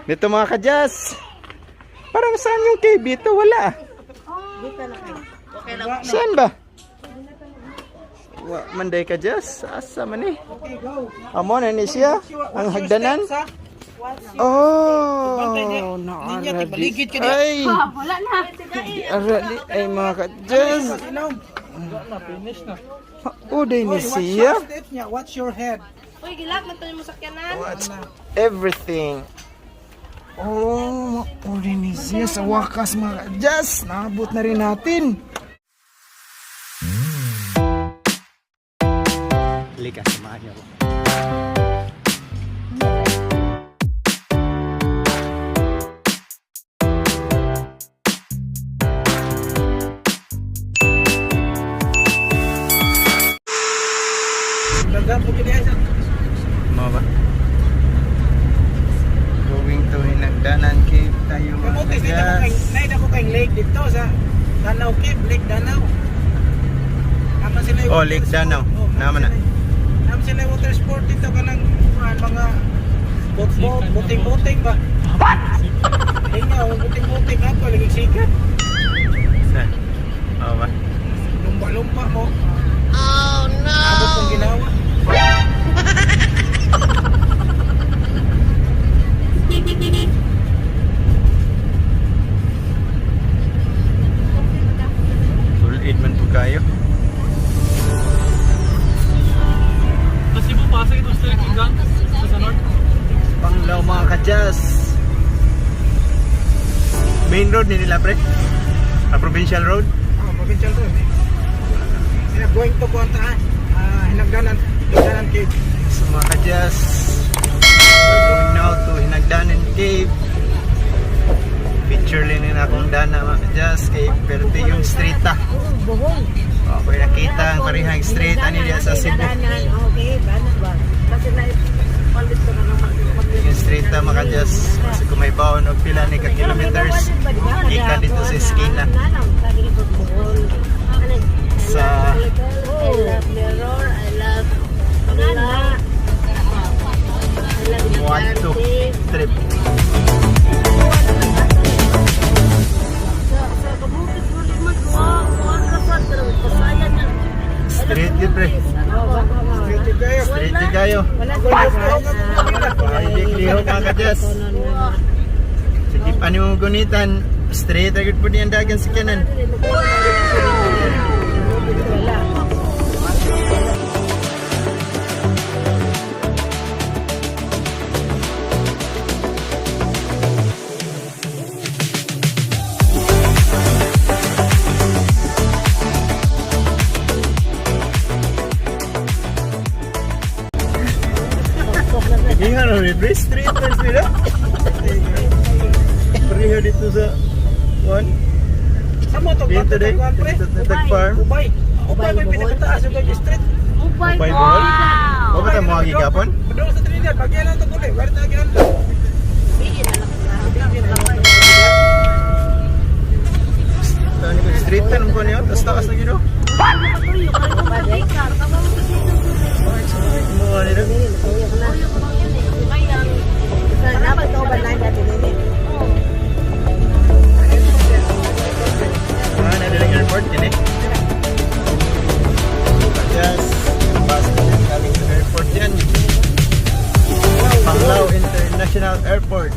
Dito, mga kajas. Parang saan yung cave dito? Wala ah. Okay lang. Saan ba? Wa manday kajas. Asa man eh? Okay, go. Amo na ni siya ang hagdanan. Steps, ha? Oh, Ninya, tibaligid ka diya. Ay, Wala na. arali ay, mga kajas. Ilaw. Uday ni Oy, watch siya. your steps niya. Watch your head. Uy, gilak na to yung sakyanan. Watch everything. Oh, uday ni siya sa wakas, mga kajas. Naabot na rin natin. Halika, samahan niyo ako. Dagan po kini sa Mo ba? Going to Hinagdanan Cave tayo, mga Kamotes, naida ko kay kajas. naida ko kay lake dito sa Danau Cave, Lake Danau. Naman sila yung Oh, water Lake sport. Danau. Oh, Naman na. Naman sila yung water sport dito kanang kuan mga boat boat, boating boating ba? What? Hinga, boating boating ako lagi sikat. Sa? Oo ba? Lumba-lumba mo. Oh no. Abot kong ginawa. Full aid man po kayo. Sa Cebu, Pasig, ito sa Kigang, sa North. Panglaw, mga kajas. Main road ni nila, pre? A provincial road? Oh, provincial road. Eh. Sila going to kuan ta ah, Hinagdanan, Hinagdanan Cave. So, mga kajas, we're going now to Hinagdanan Cave. Picture lang na akong dana, mga kajas, kay perte yung street ah. Okay, nakita ang parehang street ani diya sa Cebu. Okay, bana ba? Kasi na palit ko na naman. Yung street ah, mga kajas, kasi kung may baon og pila ni ka kilometers gikan dito sa eskina. Sa I love mirror, I love Nana. I love one to trip. Sa kabukit mo lima kuha kuha ka sa pasayan na. Street yun, pre. Straight yun kayo. Street yun kayo. Ay, di klihok, mga kajas. Sige, ano mo gunitan? Straight agad po niyan dagan sa kanan. Hindi nga naman, pre. Straight na sila. Pareho dito sa one. Sa mo to Dito bato din. kuan pre. Dito sa farm. Ubay. Ubay may pinakataas yung kay street. Ubay, Ubay, Bohol? O ba tayo mga gigapon? Doon sa Trinidad, bagyan lang ito uli. Wala tayo ginan lang. Street na po niyo. Tapos taas na gino. Mga nila. Ah, nadaling airport yun eh. Yes, bus na yan galing sa airport yan. Panglao International Airport.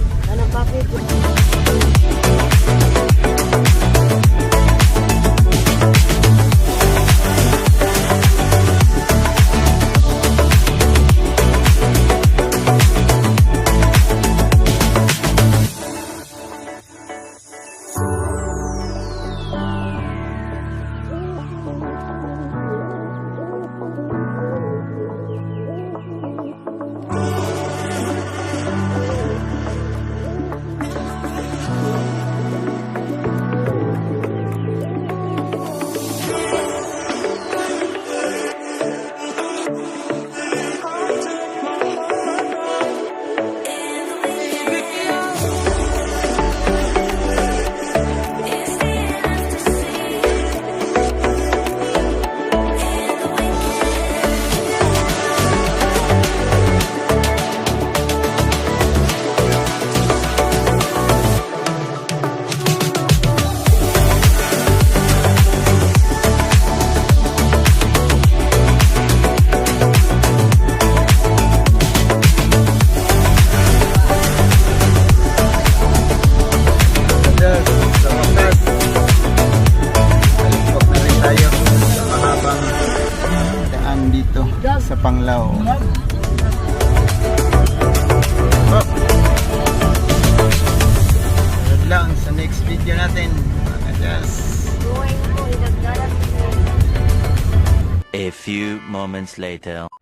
Few moments later.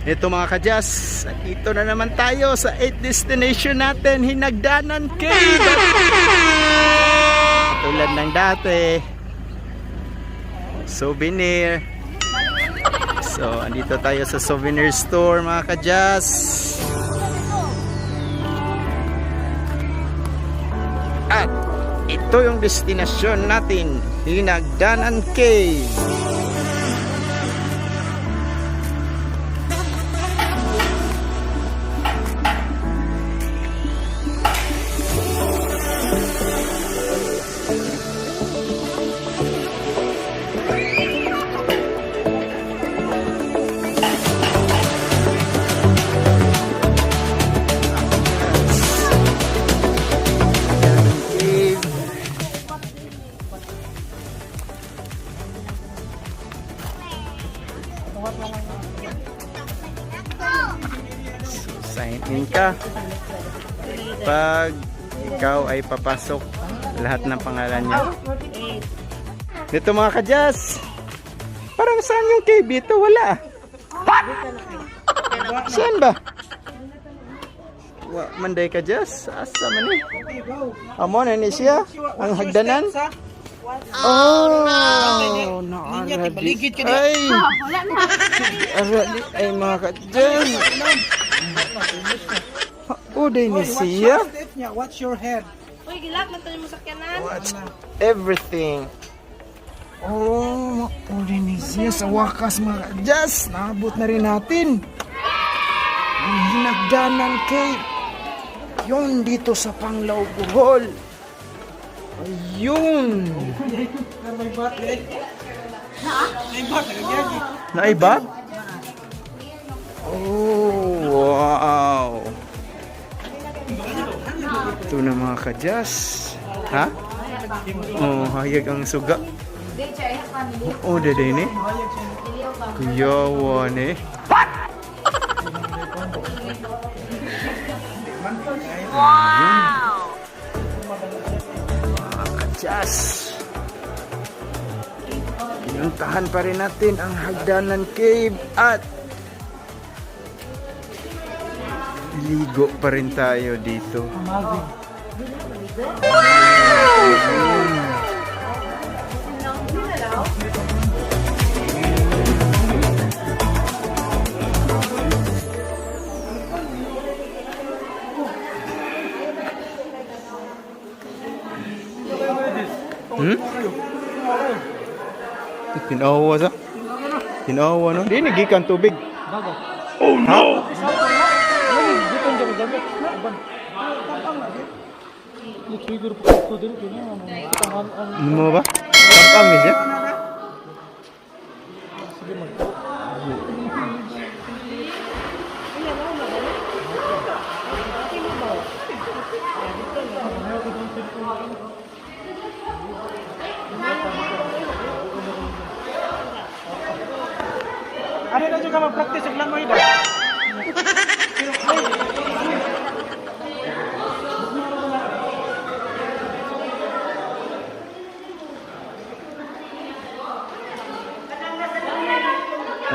Ito, mga kajas, ito na naman tayo sa 8th destination natin, Hinagdanan Cave. Tulad ng dati, souvenir. So, andito tayo sa souvenir store, mga kajas. At ito yung destinasyon natin, Hinagdanan Cave. Cave. So, sign in ka. Pag ikaw ay papasok, lahat ng pangalan niya. Dito, mga kajas. Parang saan yung cave dito? Wala. Saan ba? Wa manday kajas. Asa man eh? Amo na ni siya ang hagdanan. Oh, no. Ninya, tibaligid ka Ay. Arali ay, mga kajas. Oh, day ni Watch siya. your step niya, watch your head. Uy, gilak na tayo mo sakyanan. Watch everything. Oh, mauri siya sa wakas, mga kajas. Naabot na rin natin ang Hinagdanan Cave. Yun dito sa Panglao, Bohol. Ayun. May bat eh. May bat, nagagyagi. Naiba? Oh, wow. Ito na, mga kajas. Ha? Oh, hayag ang suga. Oh, dede ni. Kuyawa ni. Wow! Mga kajas. Pinuntahan pa rin natin ang Hagdanan Cave at ligo pa rin tayo dito. Hmm? Tinawa sa? Tinawa no? Di nagikan tubig. Oh no! Ano mo ba? Tampang ni siya? Ano na dyan ka mag-practice og langoy ba?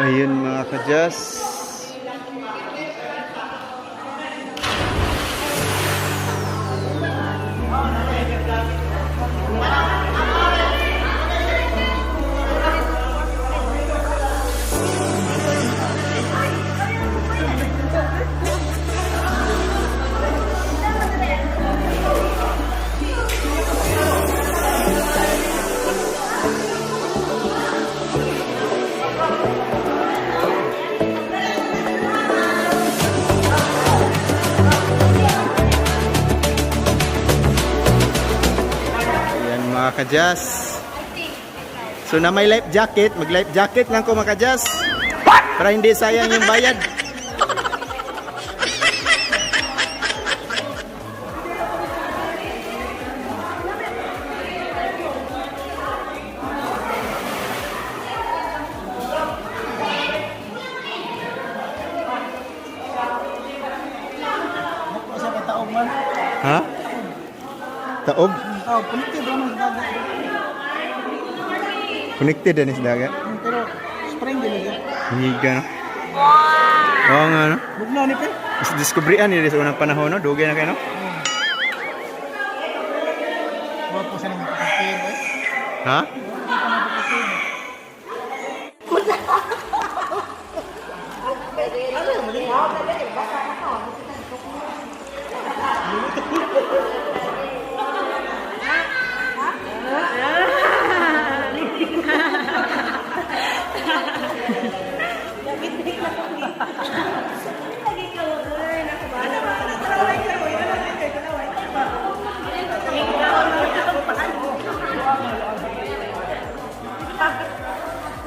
Ayun, mga kajas. Ayan, mga kajas. So na may life jacket, mag life jacket lang ko, mga kajas. Para hindi sayang yung bayad. Sa kataog man. Ha? Taob? Taog, connected naman sa dagat. Connected na ni sa dagat. Pero spring din siya. Higa, no? Wow! Oo nga, no? Bugnaw ni pe. Mas diskubrian nila sa unang panahon, no? Dugay na kayo, no? Wa po sa nang kapatid eh. Ha?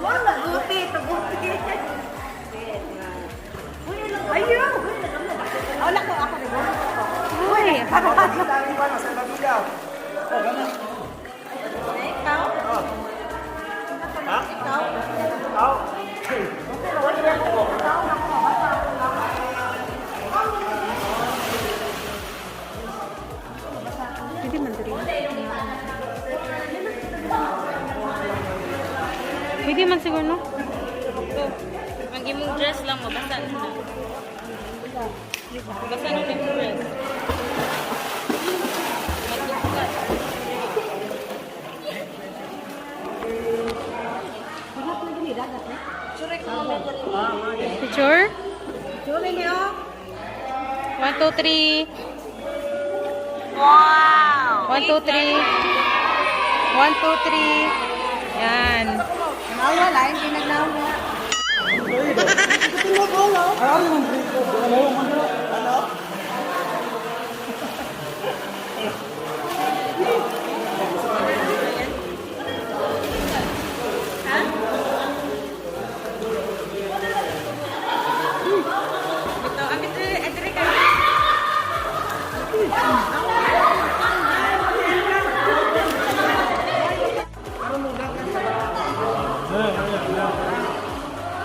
Wala, guti, taguti. Ayaw! Wala ko, ako rin. Uy! Ikaw? Ikaw? Pwede man diri. Pwede man siguro, no? Ang imong dress lang mabasa na. Mabasa na imong dress. Magdukat. Picture? One, two, three. Wow! One, two, three. One, two, three. Yan. Wala, lain pinaglawa. Ito, amit diri ka.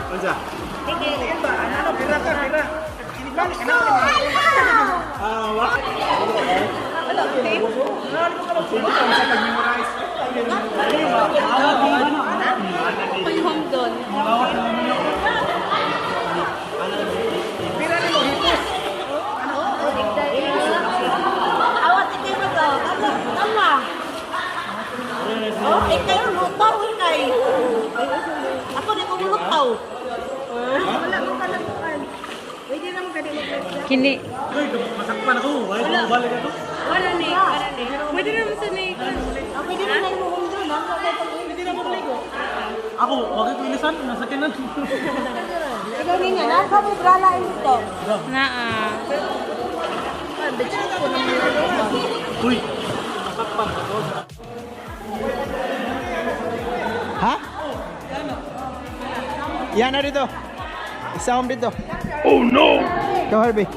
Unsa? Ano pira ka pira. Kinibalik na. Ah, wa. Ako'y home doon. Pira ni mo hipos. Awat ikay mo to. Tama, tama. Oh, ikay lutaw ikay. Ako di ko lutaw. Wala mo kalabuan. Pwede naman ka di mag Kini. Uy, masakpan ako. Wala ko balik ako. Wala ni, wala ni. Pwede naman sa ni. Ah, pwede naman na imong doon. Ako na Hindi na mabalik ko. Ako, wag ko ilisan. Nasa kinan. Ikaw niya, nasa mo brala ito. Naa. Uy, masakpan ako. Ha? Yan na dito. Isa akong dito. Oh no! Ikaw, Harvey.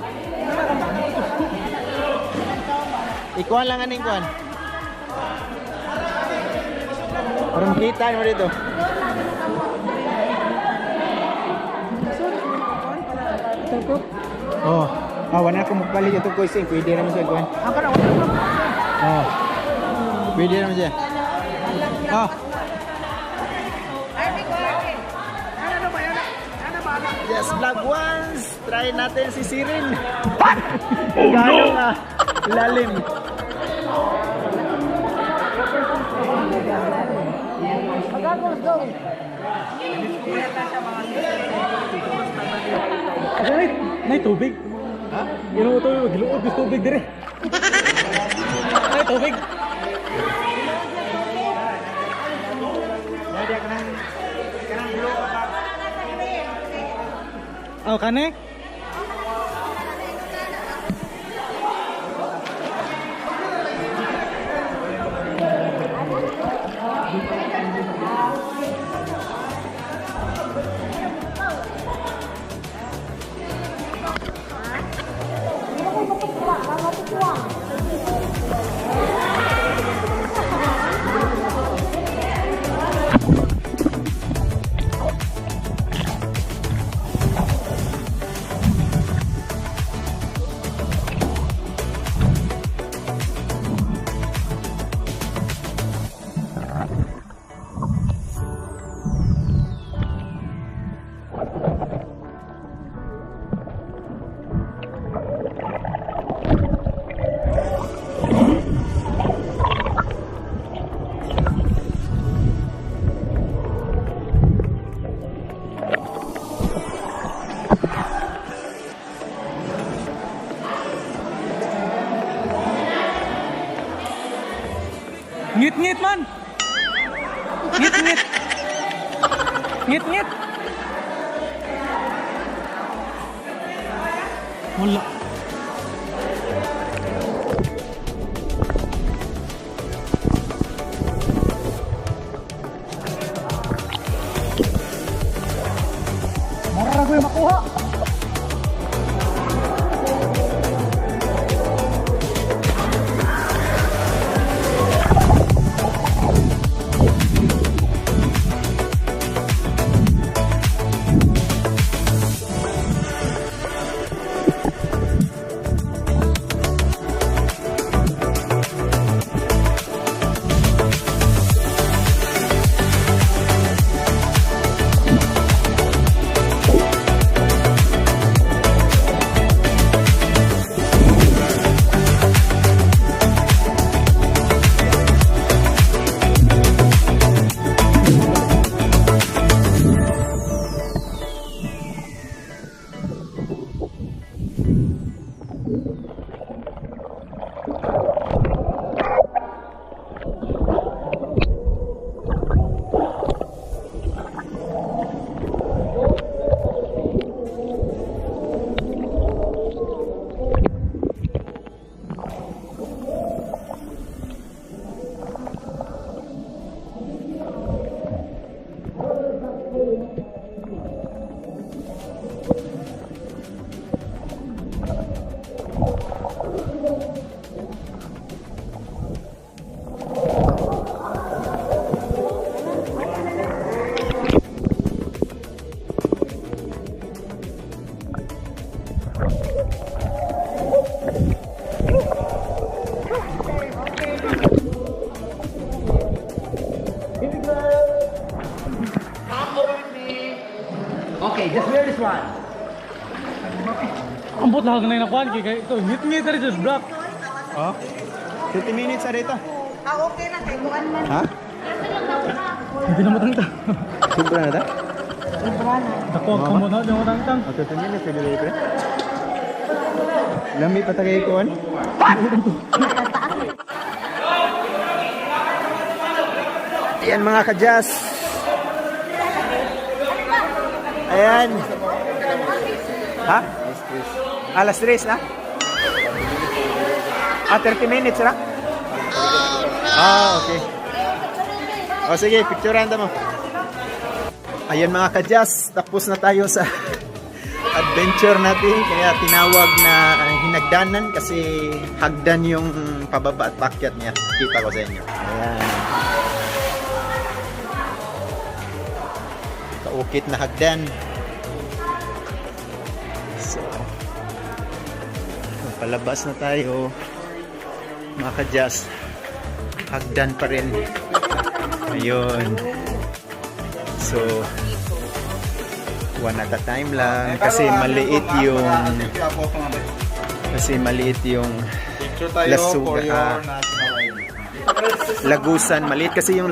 Ikuan lang aning kuan. Para makita mo dito. Oh. Ah, wala ko magpalit itong kuising. Pwede naman siya kuan. Oh. Pwede naman siya. Oh. Yes, vlog once. Try natin si Sirin. What? Oh no! Nga, lalim. Ay, nay tubig. Ha? Ginoo to, giluod yung tubig dire. Nay tubig. Oh, kane? Ngit-ngit man. Ngit-ngit. Ngit-ngit. Wala. Mara ko yung makuha. Okay, just wear this one. Ambot lang na nakuan kay kay ito ngit-ngit rin sa block. Oh. 30 minutes na rito. Ah, okay na kay kuan man. Ha? Hindi na matangtang. Sobra na ta? Dako ang kamot na, di mo matangtang. Oh, 30 minutes na dito. Lami pa tagay ko. Ayan mga ka-jazz. Ayan. Ha? Alas 3 na? Ah, 30 minutes na? Ah, okay. O sige, picturean mo. Ayan mga ka-jazz, tapos na tayo sa adventure natin. Kaya tinawag na hinagdanan kasi hagdan yung pababa at pakyat niya. Kita ko sa inyo. Ayan. Kaukit na hagdan. So, palabas na tayo. Mga ka-jazz, hagdan pa rin. Ayun. So, one at a time lang kasi maliit yung Picture tayo Lasuga, for your ah. national ID. Lagusan, maliit kasi yung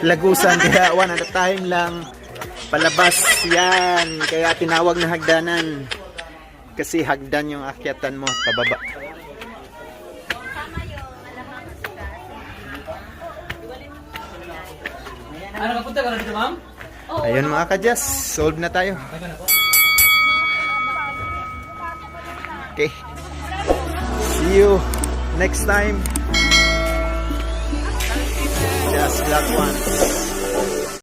lagusan kaya one at a time lang palabas yan, kaya tinawag na hagdanan kasi hagdan yung akyatan mo pababa. Ano ka punta ka na dito, ma'am? Ayun mga kadyas, solve na tayo. Okay, see you next time. Just Black One.